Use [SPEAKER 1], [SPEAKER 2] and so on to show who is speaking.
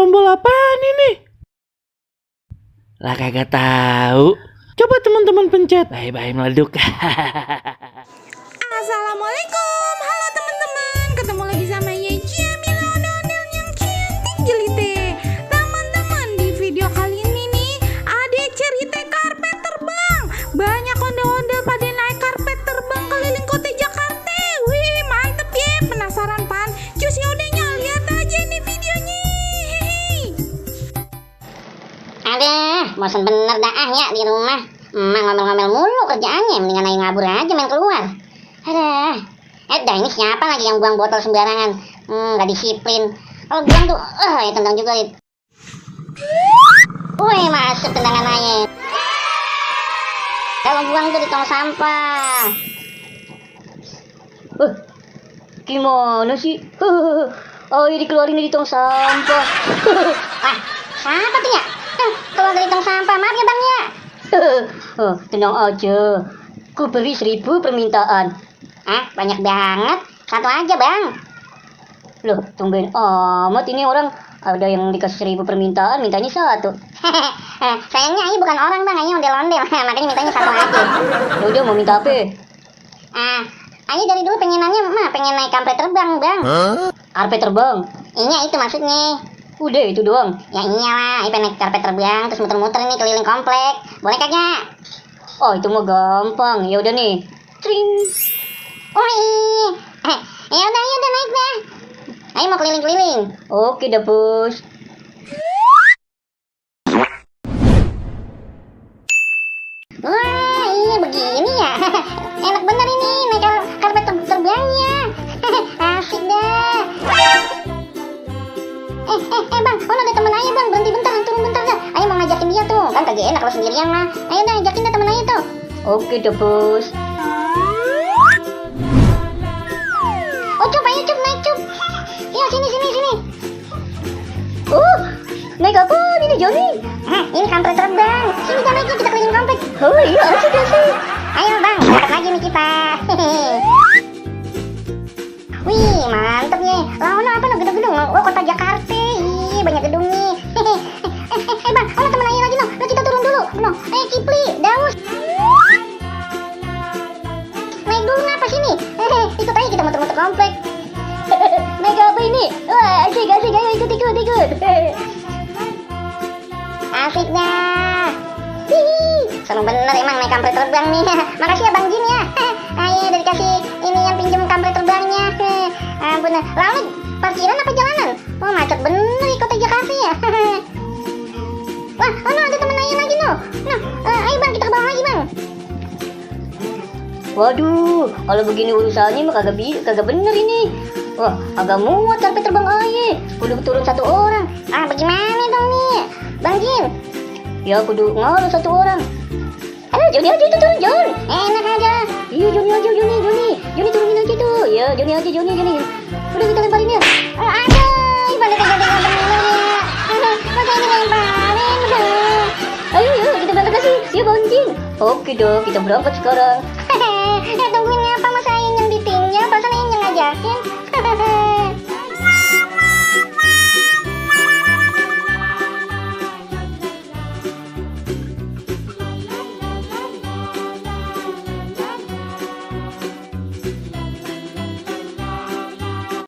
[SPEAKER 1] tombol apaan ini? Lah kagak tahu. Coba teman-teman pencet. Bye-bye meleduk.
[SPEAKER 2] Assalamualaikum, halo teman-teman. Ketemu lagi sama Yeji Milana yang cantik jelite. Teman-teman, di video kali ini nih ada cerita karpet terbang. Banyak ondel-ondel pada naik karpet terbang keliling kota Jakarta. Wih, mantep ya. Penasaran pan? Cus yaudahnya lihat aja nih videonya.
[SPEAKER 3] Aduh, bosan bener dah ya di rumah. Emak ngomel-ngomel mulu kerjaannya, mendingan aja ngabur aja main keluar. Aduh, dah ini siapa lagi yang buang botol sembarangan? Gak disiplin. Kalau buang tuh, ya tendang juga. Wih, masuk tendangan aja. Kalau buang tuh di tong sampah. Gimana sih? Ayo dikeluarin di tong sampah. Siapa tuh ya? Keluar dari tong sampah, maaf ya bang ya. Tenang aja, ku beri 1000 permintaan. Banyak banget, satu aja bang. Loh, tumben amat ini orang. Ada yang dikasih 1000 permintaan, mintanya 1. Sayangnya ini bukan orang bang, ini ondel-ondel. Makanya mintanya 1 aja. Yaudah, mau minta apa? Ayo dari dulu pengen naik karpet terbang bang. Karpet terbang? Iya itu maksudnya. Udah itu doang. Ya iyalah, ini pengen naik karpet terbang terus muter-muter nih keliling komplek. Boleh kagak? Oh, itu mah gampang. Ya udah nih. Tring. Oh iya. Ya udah naik dah. Ayo mau keliling-keliling. Oke dah, Bos. Wah, iya begini ya. Enak bener ini naik karpet terbangnya. Asik dah. Bang, mana ada temen aja bang, berhenti bentar, turun bentar dah. Ayo mau ngajakin dia tuh, kan kagak enak kalau sendirian mah. Ayo dah, ajakin dah temen aja tuh. Oke dah bos. Oh Cup, ayo Cup, naik Cup. Ya sini. Naik apa ini Johnny? Ini karpet terbang. Sini dah naiknya, kita keliling komplek. Oh iya, asik. Ayo bang, dapat lagi nih kita. Wih, mantep nih. Lawan apa no gedung-gedung? Oh, kota Jakarta. Ih, banyak gedung nih. Bang, mana temen aja lagi no. Kita turun dulu. No, Kipli, Daus. Naik dulu apa sini? Ikut aja kita muter-muter komplek. Naik apa ini? Wah, asik. Ayo ikut. Asik dah. Seru bener emang naik karpet terbang nih. Makasih ya Bang Jin ya. Ayo udah dikasih ini yang pinjem karpet terbangnya. Bener. Lalu parkiran apa jalanan? Wah, macet bener di kota Jakarta ya. Wah, ada temen aja lagi no. Ayo bang, kita ke bawah lagi bang. Waduh, kalau begini urusannya mah kagak bener ini. Wah, agak muat karpet terbang aja. Kudu turun 1 orang. Bagaimana dong nih Bang Jin? Ya kudu ngaruh 1 orang. Johnny aja itu turun, John. Enak aja. Iya, Johnny aja, Johnny turunin aja tuh. Ya, Johnny aja, Johnny. Udah kita lemparin ya. Pada tega-tega bener ya. Masa ini lemparin. Ayo, kita berangkat sih. Ya, Bang Jin. Oke dong, kita berangkat sekarang. Tungguin apa masa